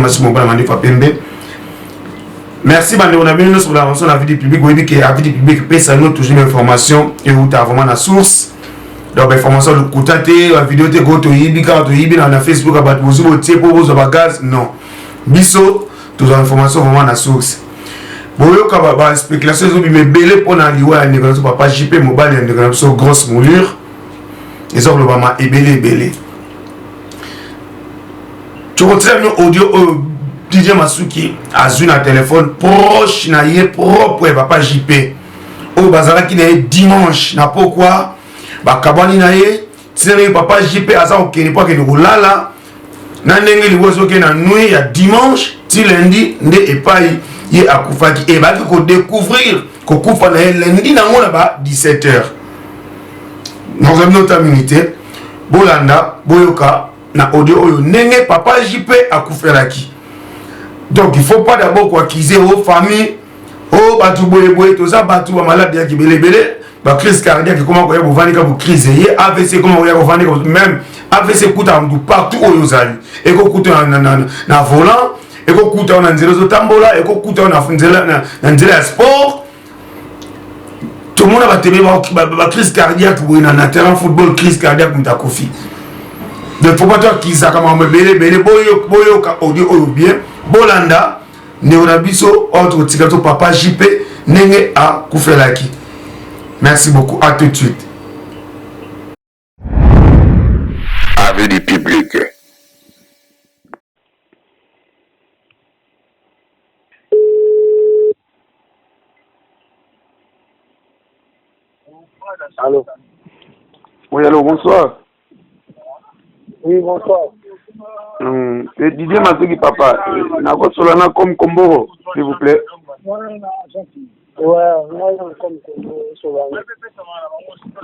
Masuki mobala mandefu ya pembe. Merci bandeko na bino nyonso bolanda biso na vie du public. Boyebi ke avis du public epesa bino toujours information euta vraiment na source. Donc bainformation lokuta te, bavideo te ko toyibi kaka toyibi na Facebook ya bato bozwi botie mpo bozwa bagaz. Non, biso tozwa information vraiment na source. Boyoka baspéculation ezobima ebele mpo na liwa ya ndeko na biso papa JP, mobali ya ndeko na biso Grosse Moulure, eza kolobama ebele ebele. Tokotia bino audio oyo DJ Masuki azwi na telefone proche na ye propre ya papa JP, oyo bazalaki na ye dimanche na pokwa, bakabwani na ye tina ndenge papa JP aza kokende mpo akende kolala, na ndenge liwa ezokende na nuit ya dimanche ti lundi nde epai ye akufaki. E bayaki kodécouvrir kokufa na ye lundi nango na ba 17 heures. Nakozwa bino ta mingi te, bolanda boyoka na audio oyo ndenge papa JP akufelaki. Donc il faut pas d'abord koaccuser o famille o bato boyeboye. Toza bato bamaladi ya kibelebele, bacrise cardiaque ekoma koya, bovandika bocrise ye AVC ekoma koya, bovandika. Même AVC ekutaka motu partout oyo ozali, ekokuta na volant, ekokuta na nzela ozotambola, ekokuta na nzela ya sport. Tomona bato ebele bacrise cardiaque boye na terrain football, crise cardiaque, moto akufi. Donc faut pas toakizaka makambo ebele ebele. Boyoka audio oyo bien, bolanda ndeko na biso oyo tokotika to papa JP ndenge akufelaki. Merci beaucoup, à tout de suite. Avis du public. Allô. Oui, allô, bonsoir. Oui, bonsoir. C'est Didier Masuki, papa. Nakosola na comme Komboro, s'il vous plaît. Ouais, moi, comme Komboro, Solana.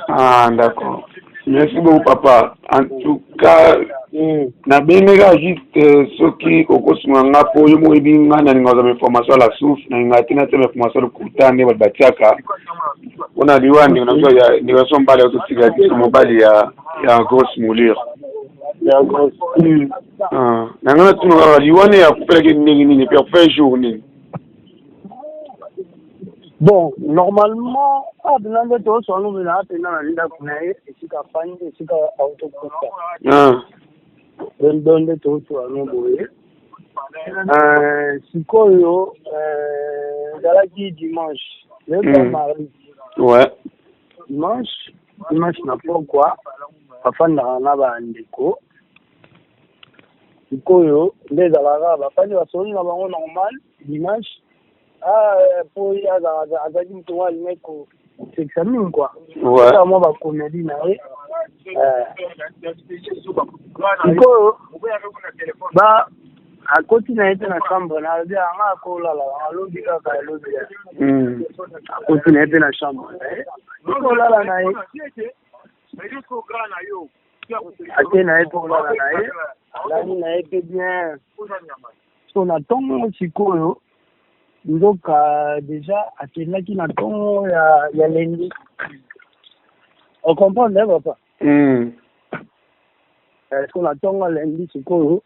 Ah, d'accord. Merci beaucoup, papa. En tout cas, nabengeka juste soki okosunga nga, mpo yo moyebi nga nalinga kozwa information à la source. Nalinga te natia information lokuta nde bato batiaka mpona liwa ndeko na biso ya ndeko na biso mobali ototika biso, mobali ya Grosse Moulure. Ya grosse. Ah, na ngai natuna kaka liwa ne akufelaki ndenge nini, mpe akufeli jour nini? Bon, normalement, ah, bina nde toswana bina apena na ndako na ye, esika afandi, esika autokufa. Ndo nde toswana boye. Sikoyo ezalaki dimanche, lelo mardi. Dimanche na pokwa bafandaka na bandeko. Sikoyo nde ezalaka bafandi, basoli na bango normal dimanche. Ah, po ye azalaki moto moko alingaki kosekisa mingi kua, mwa bacomédie na ye. Sikoyo ba akoti na ye mpe na chambre na, alobi anga akolala, alobi kaka alobi, akoti na ye mpe na chambre na ye, kolala na ye, ake na ye mpe kolala na ye, alali na ye mpe bien. So na ntongo sikoyo, nzoka déjà akendaki na ntongo ya lundi. Ocomprendre, eh, papa? So na ntongo ya lundi sikoyo,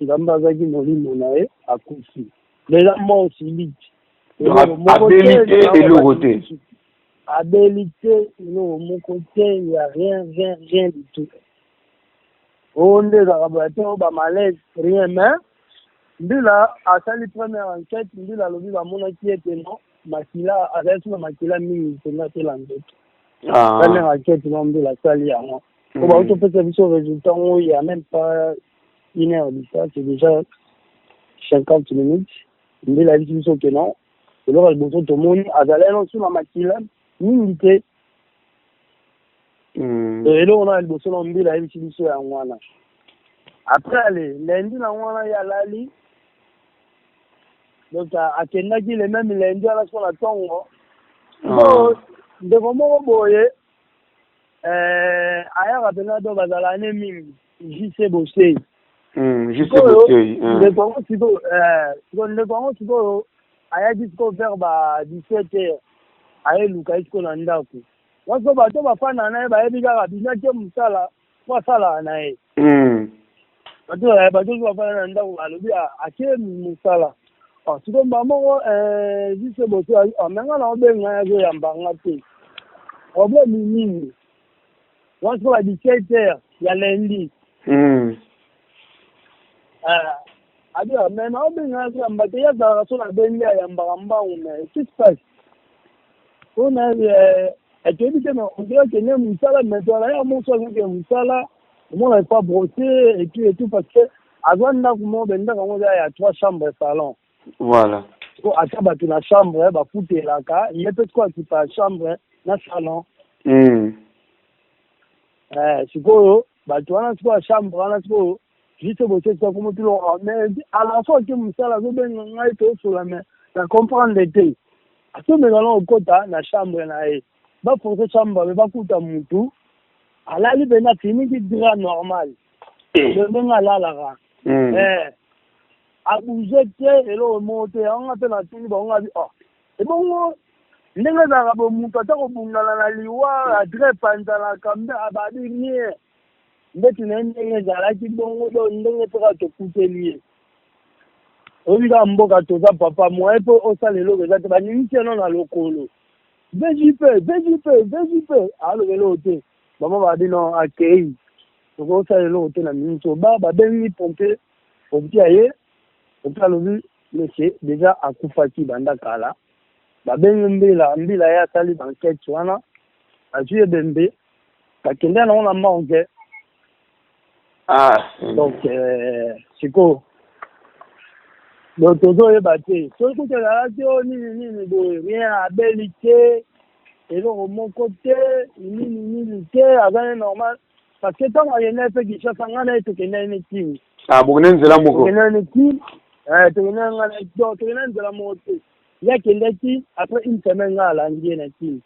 Nzambe azalaki molimo na ye, akufi déjà, mort subite. Abeli te, eloko te. Abeli te, eloko moko te, ya rien, rien, rien du tout. Oyo nde ezalaka boya te, oyo bamalaise, rien. Mais mbila asali première enquête, mbila alobi bamonaki ete non, makila azalaki na makila mingi mpenza te na nzoto. Première enquête no mbila asali yango po bauti opesa biso résultat ngo ya même pas une heure du ça, c'est déjà 50 minutes. Mbila ayebisi biso ke non, eloko ya liboso tomoni, azalaki nosu na makila mingi te. Eloko na ya liboso na mbila ayebisi biso yango wana. Après, ale lundi nango wana ye alali, donc akendaki le même lundi wana so na ntongo. So ndeko moko boye ayaka mpena, do bazala ne mingi, JC Bosei. JC Bosei. Ndeko yango sikoyo, ndeko yango sikoyo ayaki sikoyo vers ba 17 heures, ayeluka ye sikoyo na ndako. Waso bato bafanda na ye bayebi kaka bina te mosala po asalaka na ye. Bato bato oyo bafanda na ndako balobi ake mosala. Sikoyo mbala moko juste boso me nga na obenga ye azoyamba nga te. Problème nini? Wana sikoyo ba 17 heures ya lundi. Abi me na obenga ye azoyamba te, ye azalaka so nabengi ayambaka mbangu, mais qu'est-ce qui se passe? Mpona toyebi te, mais on dirait akende mosala, mais toala ya moso azokende mosala, omona epa brosse et tout et tout, parce que azwa ndako moko be, ndako yango eza ya trois chambres, salon. Siko ata bato na chambre bafutelaka ye mpe, sikoyo akipa chambre na salon. Sikoyo bato wana, sikoyo ya chambre wana, sikoyo juste bose sikoyo akomi tilo, mais à la fois ke mosala azobenga ngai, tosola, mais na comprendre te. Asomeka na okota na chambre na ye, baforce chambre, me bakuta mutu alali mpenza, afiniki drap normal ndenge alalaka, abouge te, eloko moko te. Yango nga mpe natuni bango, nga bi oh, ebongo ndenge ezalaka bo, moto ata kobundana na liwa, drap epanzanaka mbe, ababi rien. Ndeti na ye ndenge ezalaki bongo, do ndenge mpe kaka tokuteli ye. Oyebi kaka mboka toza, papa, moye mpo osala eloko eza te. Baningisi ye no na lokolo VJP, VJP, VJP, aloba eloko te. Bango babi non, akei, tokosala eloko te na miniti oyo. Babengi pompier, pompier aye, pompier alobi monsieur déjà akufaki banda kala. Babengi mbila, mbila ye asali baenquête wana, azwi ebembe, bakende nango na morgue. Donc sikoyo donc tozoyeba te soki kutu ezalaki oyo nini nini boye. Rien, abeli te, eloko moko te, nini nini te, aza ne normal, parce que ntango akendaki mpe Kinshasa, ngai na ye tokendaki ne Kini. Ah, bokende nzela moko? Tokendaki ne Kini, tokendaki ngai na, donc tokendaki nzela moko te. Ye akendaki, après une semaine ngai alandi ye na Kini.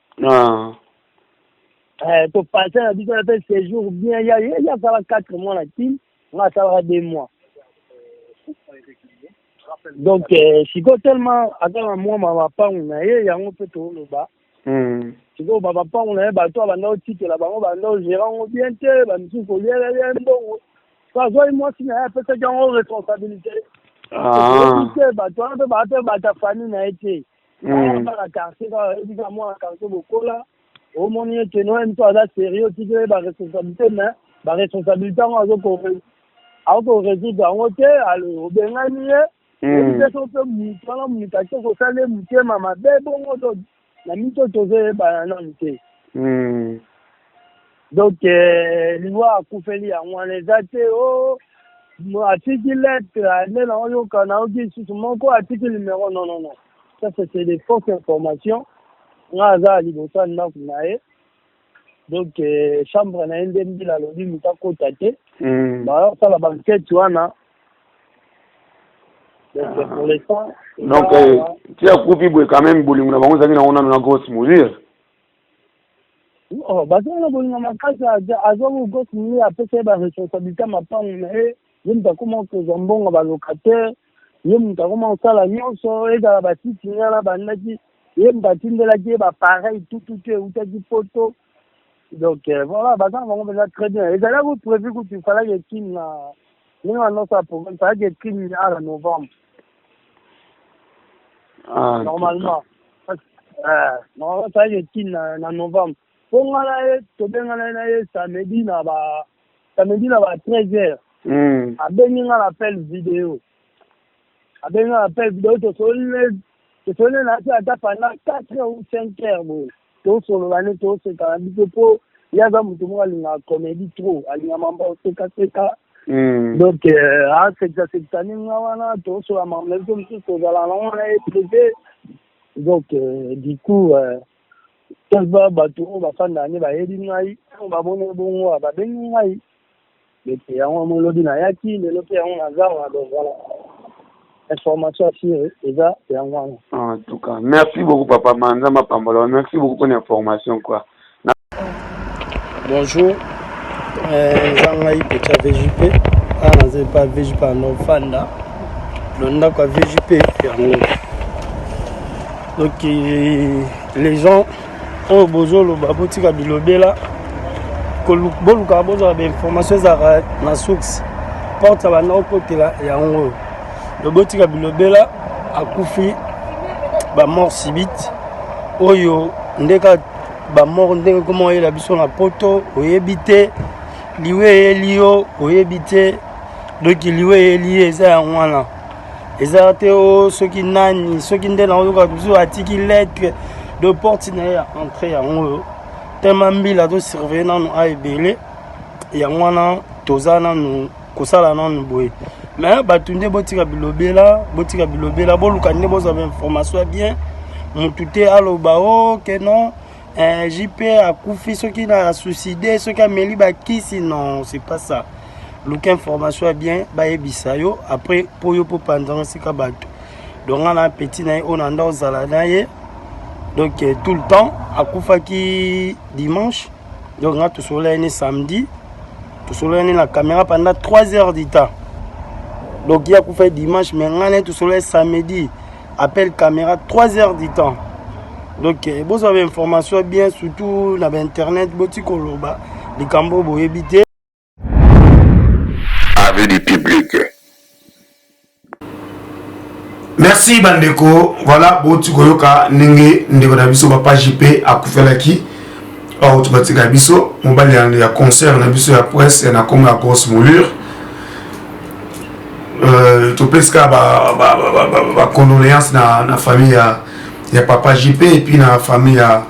Topase na biso na mpe séjour bien. Ya ye asala 4 mois na Kini, ngai asalaka 2 mois. Donc sikoyo tellement aza na mwa mapangu na ye, yango mpe toloba. Sikoyo bamapangu na ye, bato abanda otikela bango, banda ogérer yango bien te, bamisusu koliela ye mbongo. So azwaki mwasi na ye, apesaki yango responsabilité te. Bato wana mpe baa mpe bata famille na ye te, baka quartier kaka. Oyebi kaka mwana quartier, bokola, omoni ete no ye moto aza sérieux, otikeli ye baresponsabilité, mais baresponsabilité yango akorésoudre yango te. Obengani ye, oyebi te so mpe motu wana, moto ake kosala ye motema mabe bongo. To na mito tozoyebana nanu te. Donc liwa akufeli yango wana eza te o atiki lettre nde naoyoka, nayoki lisusu moko atiki numéro. Non, non, non, ça c'est des fausses informations. Nga aza liboso ya ndako na ye, donc chambre na ye nde mbila alobi moto akota te. Bazosala baenquête wana. Donc pour l'instant Donc ti akufi boye, quand même bolingo na bango ezalaki nango nano na grosse mesure. Oh, bazali na bolingo makasi. Azwaki grosse mesure, apesa ye baresponsabilité mapango na ye. Ye moto akoma kozwa mbongo balocataire, ye moto akoma kosala nyonso, ezala basiti ngana bandaki, ye moto atindelaki ye bapareil tututu eutaki Poto. Donc voilà, baza na bango mpenza très bien. Ezalaki prévu kutu falaki ekimi na ndenge banosala programme, falaki ekimi ala novembre. Normalement, normalement falaki ekimi na novembre, mpo nga na ye tobengana na ye samedi na ba samedi na ba 13 heures. Abengi nga na appel vidéo, abengi nga na appel vidéo, tosoli, tosoli na se ata pendant 4 heures ou 5 heures boye, tosolola nde toseka na biso, mpo ye aza moto moko alingaka comédie trop, alingaka mambo osekaseka. Donc asekisa-sekisa ndenge wana, tosola mambo na biso mosusu, tozala nango wana ye privé. Donc du coup ba bato oyo bafandaka nde bayebi ngai, ntango bamoni bongo babengi ngai ete yango molobi nayaki lelo mpe yango naza wana. Donc voilà, information asure eza yango wana. En tout cas, merci beaucoup, papa Manza Mapambola. Merci beaucoup pour l'information, quoi. Bonjour, eza ngai petit ya VJP. Awa naza epa VJP ya nofanda lo ndako ya VJP yango. Donc les gens oyo bozoloba, botika bilobela, bolukaka bozwaka bainformation ezalaka na source. Porte abanda kokotela yango oyo. Lobotika bilobela akufi ba mort subite oyo nde kaka ba mort ndenge koma oyela biso na poto oyebi te liwa eyeli yo oyebi te donc liwa eyeli ye eza yango wana eza te o oh, soki nani soki nde naoyoka biso atiki lettre de porte na ye ya entrée yango oyo tellement mbila tosurveille nanu a ebele yango wana toza nanu kosala nanu boye mais bato nde botika bilobela botika bilobela boluka nde bozwa bainformation ya bien motu te aloba o oh, ke non eh, jp akufi soki na suicide soki ameli bakisi non c'est pas ça luka information ya bien bayebisa yo après mpo yo mpo panzango esika bato donc nga na petit na ye oyo na nda ozala na ye donc eh, tout le temps akufaki dimanche donc nga tosolola ye ne samedi tosolola ye na caméra pendant 3 heures du temps donc ye akufaki dimanche mais nga na ye tosolola ye samedi appel caméra 3 heures du temps donc eh, bozwa bainformation bien surtout na bainternet boti koloba likambo boyebi te Avis du public. Merci bandeko, voilà boti koyoka ndenge ndeko na biso papa JP akufelaki oyo batika biso mobali ya concert na biso ya presse na kombo ya grosse moulure euh, topesi kaka bacondoléance ba, ba, ba, na, na famille ya, ya papa JP et puis na famille ya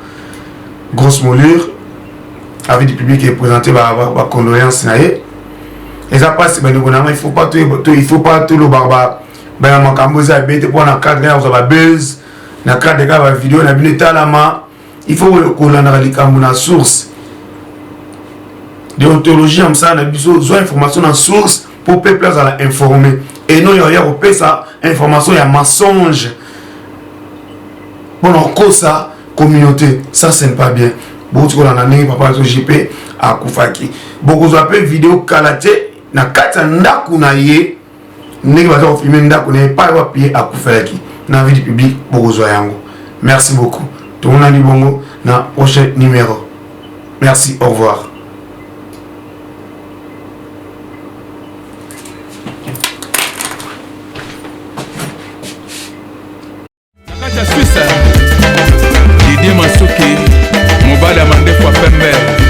grosse moulure avis du public e présenter ba, ba, ba condoléance na ye eza mpasi bandeko na ngai il faut pas to, il faut pas tolobaka ba baya makambo eza ebete mpo na cadre ya kozwa babuzz na cadre kaka bavideo na bino etalama il faut kolandaka likambo na source deontologie ya mosala na biso zwa information na source mpo peuple azala informé et non ya kopesa information ya mensonge mpo na kokosa communauté ça ce n'est pas bien bouti kolanda ndenge papa biso jp akufaki bokozwa mpe video kala te na kati ya ndako na ye ndenge baza kofilme ndako na ye epai wapi ye akufelaki na vie du public bokozwa yango merci beaucoup tomonani bongo na prochain numéro merci au revoir Na kati ya Suisse, Didier Masuki, mobali ya mandefu ya pembe.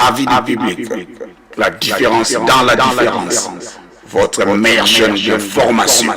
Avis du public. La différence dans la différence. Votre meilleure chaîne de formation.